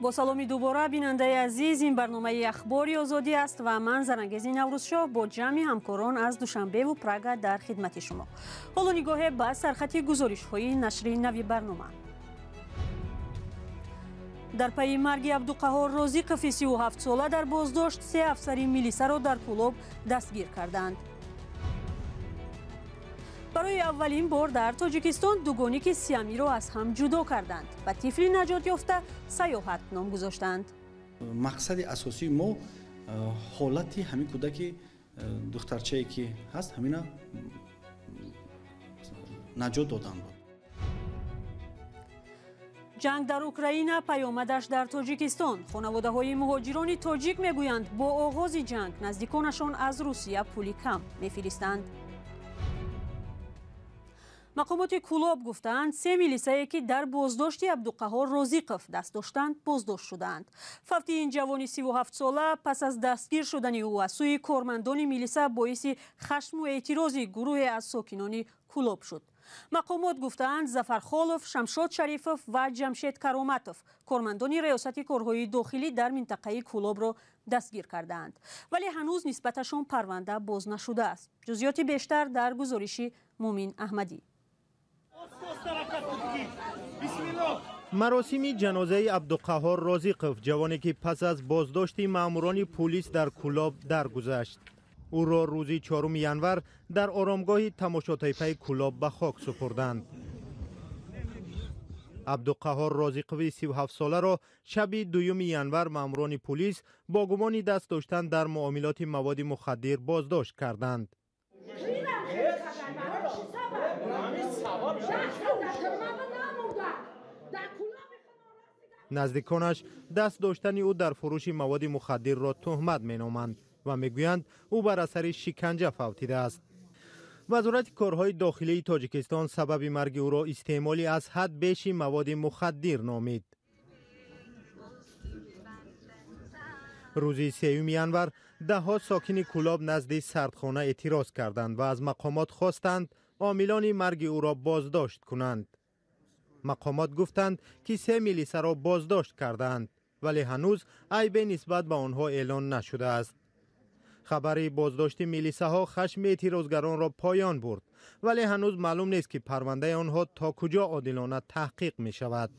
Бо саломи дубора бинандаи азиз, ин барномаи Ахбори Озодӣ аст ва ман Зарангези Наврӯзшоҳ бо ҷамъи ҳамкорон аз Душанбеву Прага дар хидмати шумо. Ҳоло нигоҳе ба сархати гузоришҳои нашри нави барнома. Дар пайи марги Абдуқаҳор Розиқови 37-сола дар боздошт се афсари милисаро дар Кӯлоб дастгир карданд. Барои аввалин бор дар Тоҷикистон дугоники сиамиро аз ҳам ҷудо карданд ва тифли наҷот ёфта Саёҳат ном гузоштанд. Мақсади асосии мо ҳолати ҳамин кӯдаки духтарчае ки ҳаст, ҳамина наҷот додан буд. Ҷанг дар Украина, паёмадаш дар Тоҷикистон. Хонаводаҳои муҳоҷирони тоҷик мегӯянд, бо оғози ҷанг наздиконашон аз Русия пули кам мефиристанд. Мақомоти Кӯлоб гуфтаанд, се милисае ки дар боздошти Абдуқаҳор Розиқов даст доштанд, боздошт шудаанд. Фавти ин ҷавони 37-сола пас аз дастгир шудани ӯ аз сӯи кормандони милиса боиси хашму эътирози гурӯҳе аз сокинони Кӯлоб шуд. Мақомот гуфтаанд, Зафархолов, Шамшод Шарифов ва Ҷамшед Кароматов кормандони раёсати корҳои дохилӣ дар минтақаи Кӯлобро дастгир кардаанд, вале ҳанӯз нисбаташон парванда боз нашудааст. Ҷузъиёти бештар дар гузориши Мумин Аҳмадӣ. Маросими ҷанозаи Абдуқаҳор Розиқов, ҷавоне ки пас аз боздошти маъмурони пулис дар Кӯлоб даргузашт. Ӯро рӯзи 4 январ дар оромгоҳи Тамошотайпаи Кӯлоб ба хок супурданд. Абдуқаҳор Розиқови 37-соларо шаби 2 январ маъмурони пулис бо гумони даст доштан дар муомилоти маводи мухаддир боздошт карданд. Наздиконаш даст доштани ӯ дар фурӯши маводи мухаддирро туҳмат меноманд ва мегӯянд, ӯ бар асари шиканҷа фавтидааст. Вазорати корҳои дохилии Тоҷикистон сабаби марги ӯро истеъмоли аз ҳад беши маводи мухаддир номид. Рӯзи 3 январ даҳҳо сокини Кӯлоб назди сардхона эътироз карданд ва аз мақомот хостанд омилони марги ӯро боздошт кунанд. Мақомот гуфтанд, ки се милисаро боздошт кардаанд, вале ҳанӯз айбе нисбат ба онҳо эълон нашудааст. Хабари боздошти милисаҳо хашми эътирозгаронро поён бурд, вале ҳанӯз маълум нест, ки парвандаи онҳо то куҷо одилона таҳқиқ мешавад.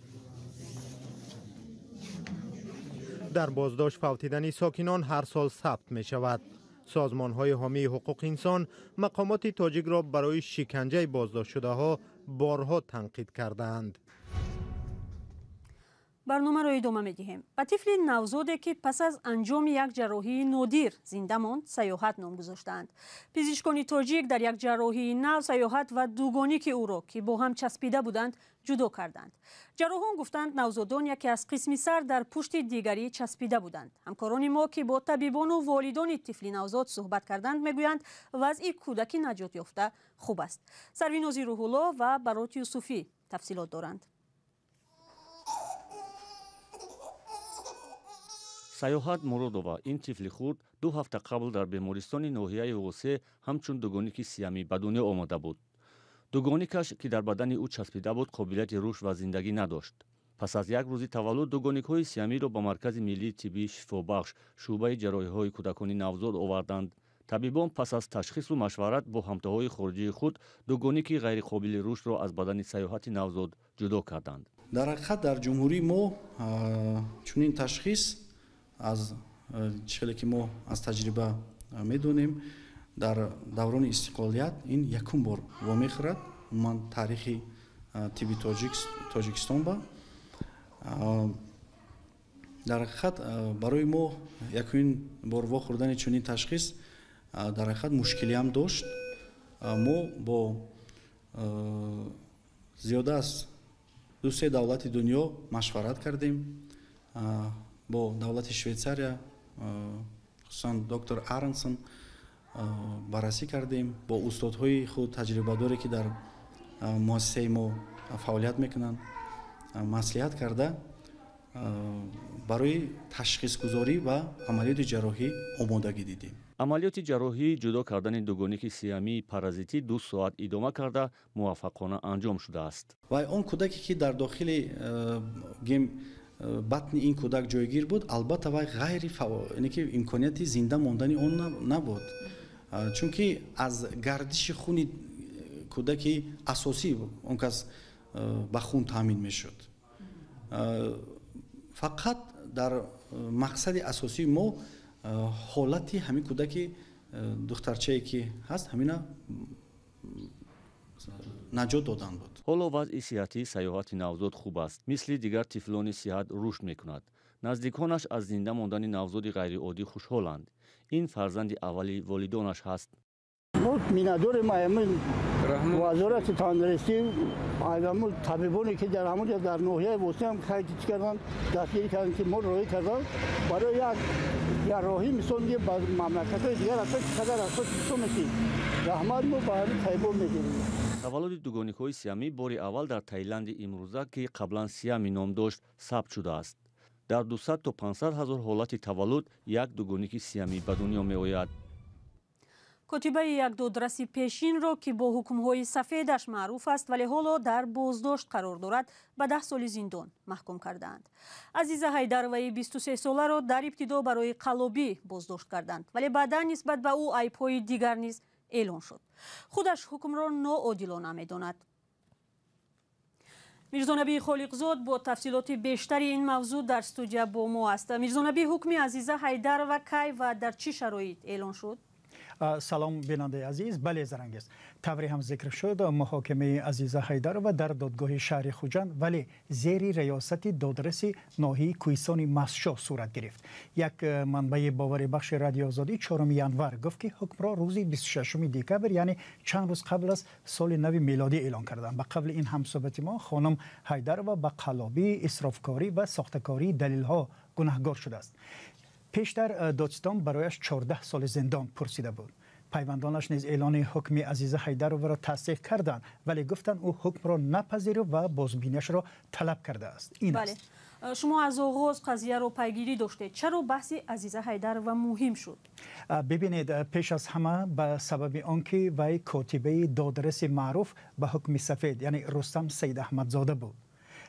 Дар боздошт фавтидани сокинон ҳар сол сабт мешавад. Созмонҳои ҳомии ҳуқуқи инсон мақомоти тоҷикро барои шиканҷаи боздоштшудаҳо борҳо танқид кардаанд. Барномаро идома медиҳем. Ба тифли навзоде, ки пас аз анҷоми як ҷарроҳии нодир зинда монд, Саёҳат ном гузоштаанд. Пизишкони тоҷик дар як ҷарроҳии нав Саёҳат ва дугоники ӯро, ки бо ҳам часпида буданд, ҷудо карданд. Ҷарроҳон гуфтанд, навзодон яке аз қисми сар дар пушти дигарӣ часпида буданд. Ҳамкорони мо, ки бо табибону волидони тифли навзод суҳбат карданд, мегӯянд, вазъи кӯдаки наҷот ёфта хуб аст. Сарвинози Рӯҳулло ва Барот Юсуфӣ тафсилот доранд. Саёҳат Муродова, ин тифли хурд, 2 ҳафта қабл дар бемористони ноҳияи Восе ҳамчун дугоники сиамӣ ба дунё омада буд. Дугоникаш, ки дар бадани ӯ часпида буд, қобилияти рушд ва зиндагӣ надошт. Пас аз як рӯзи таваллуд дугоникҳои сиамиро ба Маркази миллии тиббии шифобахш, шӯъбаи ҷарроҳиҳои кӯдакони навзод оварданд. Табибон пас аз ташхису машварат бо ҳамтоҳои хориҷии худ дугоники ғайриқобили рушдро аз бадани Саёҳати навзод ҷудо карданд. Дар ҳақиқат дар ҷумҳурии мо чунин ташхис аз чизе ки мо аз таҷриба медонем, дар даврони истиқлолият ин якум бор вомехӯрад. Умуман таърихи тибби Тоҷикистон ба дар ҳақиқат барои мо якумин бор вохӯрдани чунин ташхис дар ҳақиқат мушкилиам дошт. Мо бо зиёда аз 2-3 давлати дунё машварат кардем, бо давлати Швейтсария, хусусан доктор Аронсон баррасӣ кардем, бо устодҳои худ таҷрибадоре, ки дар муассисаи мо фаъолият мекунанд, маслиҳат карда барои ташхисгузорӣ ва амалиёти ҷарроҳӣ омодагӣ дидем. Амалиёти ҷарроҳии ҷудо кардани дугоники сиамии паразитӣ 2 соат идома карда муваффақона анҷом шудааст. Ва он кӯдаке, ки дар дохили гем батни ин кӯдак ҷойгир буд, албатта вай ғайри ки имконияти зинда мондани он набуд, чунки аз гардиши хуни кӯдаки асосӣ он кас ба хун таъмин мешуд. Фақат дар мақсади асосии мо ҳолати ҳамин кӯдаки духтарчае ки ҳаст, ҳамина наҷот додан буд. Ҳоло вазъи сиҳатии Саёҳати навзод хуб аст, мисли дигар тифлони сиҳат рушд мекунад. Наздиконаш аз зинда мондани навзоди ғайриоддӣ хушҳоланд. Ин фарзанди аввали волидонаш ҳаст. Мо миннатдорем вазорати тандурустӣ, ҳамун табибоне ки дар ҳамон ҷо дар ноҳияи Восеъ ҳам хайр чӣ карданд, дастгирӣ карданд, ки мо роҳӣ карданд барои як ҷарроҳӣ, мисол мегӯем, ба мамлакатҳои дигар рафта чӣ қадар рафта чӣ мешид. Раҳмат мо ба ҳамин табибон мегирем. Таваллуди дугоникҳои сиамӣ бори аввал дар Таиланди имрӯза, ки қаблан Сиами ном дошт, сабт шудааст. Дар 200 то 500 ҳазор ҳолати таваллуд як дугоники сиамӣ ба дунё меояд. Котибаи як додраси пешинро, ки бо ҳукмҳои сафедаш маъруф аст, вале ҳоло дар боздошт қарор дорад, ба 10 соли зиндон маҳкум кардаанд. Азиза Ҳайдароваи 23-соларо дар ибтидо барои қаллобӣ боздошт карданд, вале баъдан нисбат ба ӯ айбҳои дигар низ эълон шуд. Худаш ҳукмро ноодилона медонад. Мирзонабии Холиқзод бо тафсилоти бештари ин мавзӯъ дар студия бо мо аст. Мирзонабӣ, ҳукми Азиза Ҳайдарова кай ва дар чӣ шароит эълон шуд? Салом, бинандаи азиз. Бале, Зарангез, тавре ҳам зикр шуд, муҳокимаи Азиза Ҳайдарова дар додгоҳи шаҳри Хуҷанд, вале зери риёсати додраси ноҳияи Кӯҳистони Мастшоҳ сурат гирифт. Як манбаи боварибахши Радиои Озодӣ 4 январ гуфт, ки ҳукмро рӯзи 26 декабр, яъне чанд рӯз қабл аз соли нави милодӣ эълон карданд. Ба қавли ин ҳамсӯҳбати мо, хонум Ҳайдарова ба қаллобӣ, исрофкорӣ ва сохтакории далелҳо гунаҳгор шудааст. Пештар додстон барояш 14 соли зиндон пурсида буд. Пайвандонаш низ эълони ҳукми Азиза Ҳайдароваро тасдиқ карданд, вале гуфтанд, ӯ ҳукмро напазируфт ва бозбиниашро талаб кардааст. Ин аст. Шумо аз оғоз қазияро пайгирӣ доштед. Чаро баҳси Азиза Ҳайдарова муҳим шуд? Бибинед, пеш аз ҳама ба сабаби он ки вай котибаи додраси маъруф ба ҳукми сафед, яъне Рустам Саидаҳмадзода буд.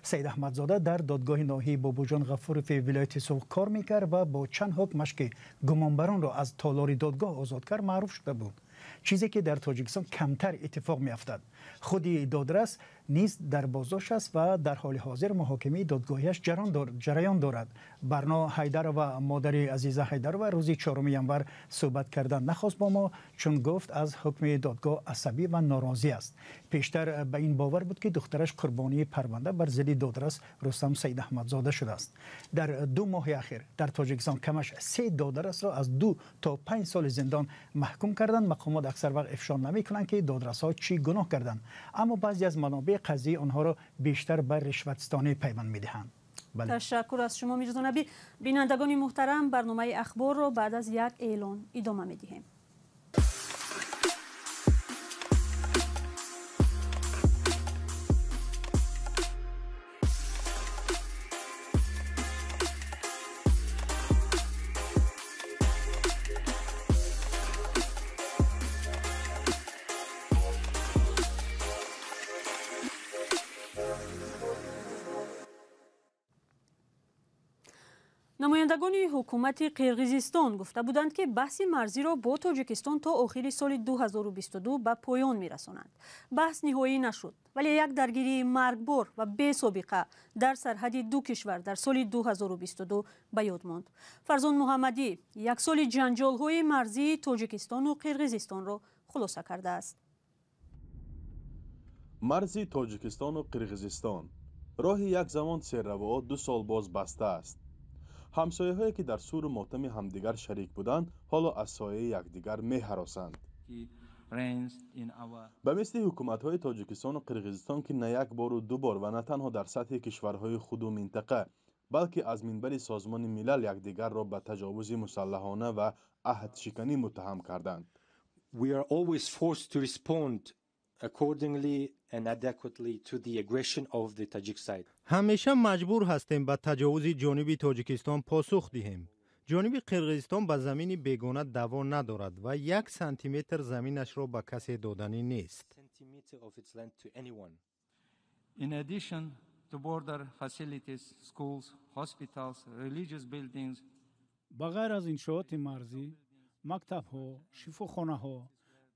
Саид Аҳмадзода дар додгоҳи ноҳияи Бобоҷон Ғафурови вилояти Суғд кор мекард ва бо чанд ҳукмаш, ки гумонбаронро аз толори додгоҳ озод кард, маъруф шуда буд, чизе ки дар Тоҷикистон камтар иттифоқ меафтад. Худи додрас низ дар боздошт аст ва дар ҳоли ҳозир муҳокимаи додгоҳиаш ҷараён дорад. Барно Ҳайдарова, модари Азиза Ҳайдарова, рӯзи 4 январ суҳбат кардан нахост бо мо, чун гуфт, аз ҳукми додгоҳ асабӣ ва норозӣ аст. Пештар ба ин бовар буд, ки духтараш қурбонии парванда бар зидди додрас Рустам Саидаҳмадзода шудааст. Дар 2 моҳи ахир дар Тоҷикистон камаш 3 додрасро аз 2 то 5 соли зиндон маҳкум карданд. Мақомот аксар вақт ифшо намекунанд, ки додрасҳо чӣ гуноҳ карданд, аммо баъзе аз манобеи қазия онҳоро бештар ба ришватстонӣ пайванд медиҳанд. Ташаккур аз шумо, Мирзонабӣ. Бинандагони муҳтарам, барномаи ахборро баъд аз як эълон идома медиҳем. Намояндагони ҳукумати Қирғизистон гуфта буданд, ки баҳси марзиро бо Тоҷикистон то охири соли 2022 ба поён мерасонанд. Баҳс ниҳоӣ нашуд, вале як даргирии маргбор ва бесобиқа дар сарҳади ду кишвар дар соли 2022 ба ёд монд. Фарзон Муҳаммадӣ як соли ҷанҷолҳои марзии Тоҷикистону Қирғизистонро хулоса кардааст. Марзи Тоҷикистону Қирғизистон роҳи як замон серравоат 2 сол боз баста аст. Ҳамсояҳое, ки дар суру мотами ҳамдигар шарик буданд, ҳоло аз сояи якдигар меҳаросанд. Ба мисли ҳукуматҳои Тоҷикистону Қирғизистон, ки на як бору ду бор ва на танҳо дар сатҳи кишварҳои худу минтақа, балки аз минбари Созмони Милал якдигарро ба таҷовузи мусаллаҳона ва аҳдшиканӣ муттаҳам карданд. We are always forced to respond accordingly and adequately to the aggression of the Tajik side. Ҳамеша маҷбур ҳастем ба таҷовузи ҷониби Тоҷикистон посух диҳем. Ҷониби Қирғизистон ба замини бегона даъво надорад ва 1 сантиметр заминашро ба касе доданӣ нест. Centimeter of its land to anyone. In addition to border facilities, schools, hospitals, religious buildings. Ба ғайр аз иншооти марзӣ, мактабҳо, шифохонаҳо,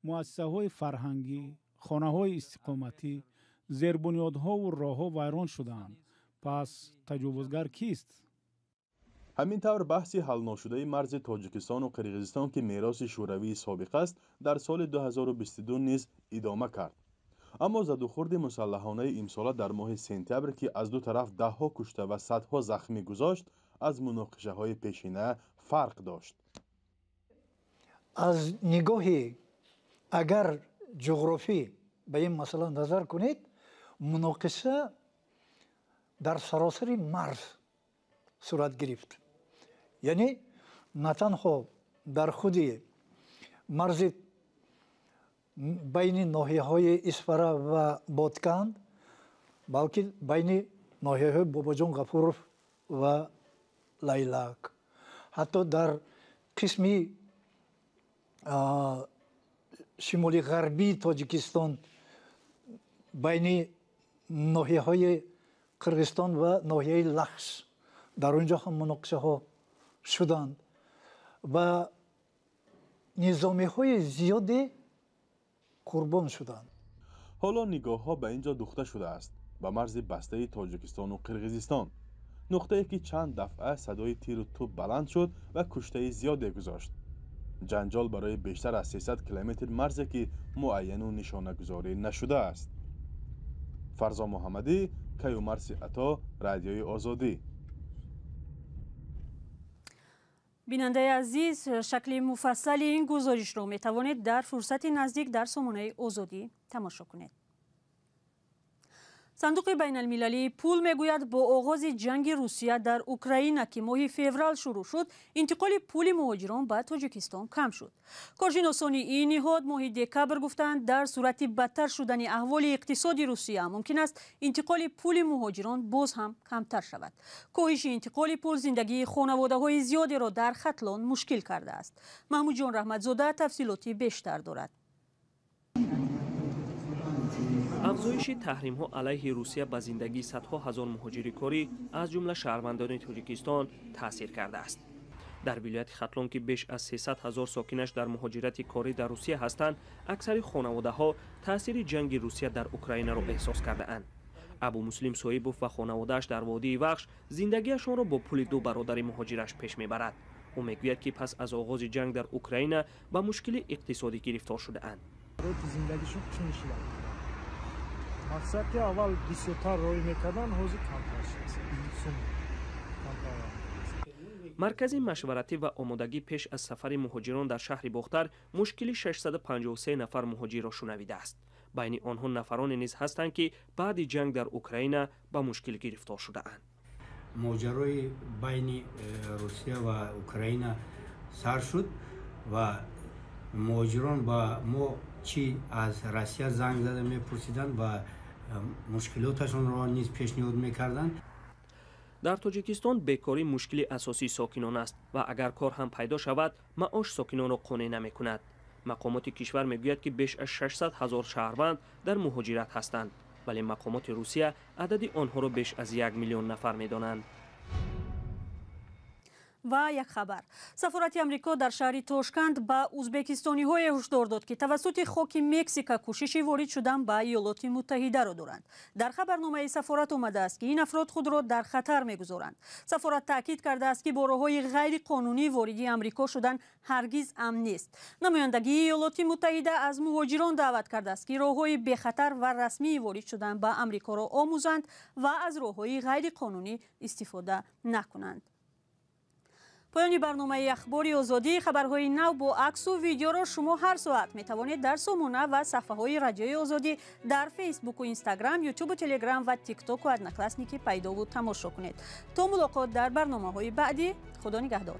муассисаҳои фарҳангӣ, хонаҳои истиқоматӣ, зербунёдҳову роҳҳо вайрон шудаанд. Пас таҷовузгар кист? Ҳамин тавр, баҳси ҳалношудаи марзи Тоҷикистону Қирғизистон, ки мероси шӯравии собиқ аст, дар соли 2022 низ идома кард. Аммо задухӯрди мусаллаҳонаи имсола дар моҳи сентябр, ки аз ду тараф даҳҳо кушта ва садҳо захмӣ гузошт, аз муноқишаҳои пешина фарқ дошт. Аз нигоҳи агар ҷуғрофӣ ба ин масъала назар кунед, муноқиша дар саросари марз сурат гирифт. Яъне на танҳо дар худи марзи байни ноҳияҳои Исфара ва Бодканд, балки байни ноҳияҳои Бобоҷон Ғафуров ва Лайлак, ҳатто дар қисми шимоли ғарбии Тоҷикистон байни ноҳияҳои Қирғизистон ва ноҳияи Лахш, дар он ҷо ҳам муноқишаҳо шуданд ва низомиҳои зиёде қурбон шуданд. Ҳоло нигоҳҳо ба ин ҷо духта шудааст, ба марзи бастаи Тоҷикистону Қирғизистон, нуқтае ки чанд дафъа садои тиру тӯб баланд шуд ва куштаи зиёде гузошт. Ҷанҷол барои бештар аз 300 километр марзе, ки муайяну нишонагузорӣ нашудааст. Фарзо Муҳаммадӣ, Каюмарси Ато, Радиои Озодӣ. Бинандаи азиз, шакли муфассали ин гузоришро метавонед дар фурсати наздик дар сомонаи Озодӣ тамошо кунед. Сандуқи байналмилалии пул мегӯяд, бо оғози ҷанги Русия дар Украина, ки моҳи феврал шурӯъ шуд, интиқоли пули муҳоҷирон ба Тоҷикистон кам шуд. Коршиносони ин ниҳод моҳи декабр гуфтанд, дар сурати бадтар шудани аҳволи иқтисоди Русия мумкин аст интиқоли пули муҳоҷирон боз ҳам камтар шавад. Коҳиши интиқоли пул зиндагии хонаводаҳои зиёдеро дар Хатлон мушкил кардааст. Маҳмудҷон Раҳматзода тафсилоти бештар дорад. Афзоиши таҳримҳо алайҳи Русия ба зиндагии садҳо ҳазор муҳоҷири корӣ, аз ҷумла шаҳрвандони Тоҷикистон, таъсир кардааст. Дар вилояти Хатлон, ки беш аз 300 ҳазор сокинаш дар муҳоҷирати корӣ дар Русия ҳастанд, аксари хонаводаҳо таъсири ҷанги Русия дар Украинаро эҳсос кардаанд. Абумуслим Соибов ва хонаводааш дар водии Вахш зиндагиашонро бо пули ду бародари муҳоҷираш пеш мебарад. Ӯ мегӯяд, ки пас аз оғози ҷанг дар Украина ба мушкили иқтисодӣ гирифтор шудаанд. Мақсад ки аввал бисёртар роӣ мекарданд, ҳозир камтар шудааст. Маркази машваратӣ ва омодагӣ пеш аз сафари муҳоҷирон дар шаҳри Бохтар мушкили 653 нафар муҳоҷирро шунавидааст. Байни онҳо нафароне низ ҳастанд, ки баъди ҷанг дар Украина ба мушкил гирифтор шудаанд. Моҷарои байни Русия ва Украина сар шуд ва муҳоҷирон ба мо чӣ аз Россия занг зада мепурсиданд ва мушкилоташонро низ пешниҳод мекарданд. Дар Тоҷикистон бекорӣ мушкили асосии сокинон аст ва агар кор ҳам пайдо шавад, маош сокинонро қонеъ намекунад. Мақомоти кишвар мегӯяд, ки беш аз 600 ҳазор шаҳрванд дар муҳоҷират ҳастанд, вале мақомоти Русия адади онҳоро беш аз 1 миллион нафар медонанд. Ва як хабар. Сафорати Амрико дар шаҳри Тошканд ба узбекистониҳое ҳушдор дод, ки тавассути хоки Мексика кӯшиши ворид шудан ба Иёлоти Муттаҳидаро доранд. Дар хабарномаи сафорат омадааст, ки ин афрод худро дар хатар мегузоранд. Сафорат таъкид кардааст, ки бо роҳҳои ғайриқонунӣ вориди Амрико шудан ҳаргиз амн нест. Намояндагии Иёлоти Муттаҳида аз муҳоҷирон даъват кардааст, ки роҳҳои бехатар ва расмии ворид шудан ба Амрикоро омӯзанд ва аз роҳҳои ғайриқонунӣ истифода накунанд. Поёни барномаи Ахбори Озодӣ. Хабарҳои нав бо аксу видеоро шумо ҳар соат метавонед дар сомона ва саҳфаҳои Радиои Озодӣ дар Фейсбуку Инстаграм, Ютубу Телеграм ва Тиктоку Одноклассники пайдову тамошо кунед. То мулоқот дар барномаҳои баъдӣ, Худо нигаҳдор.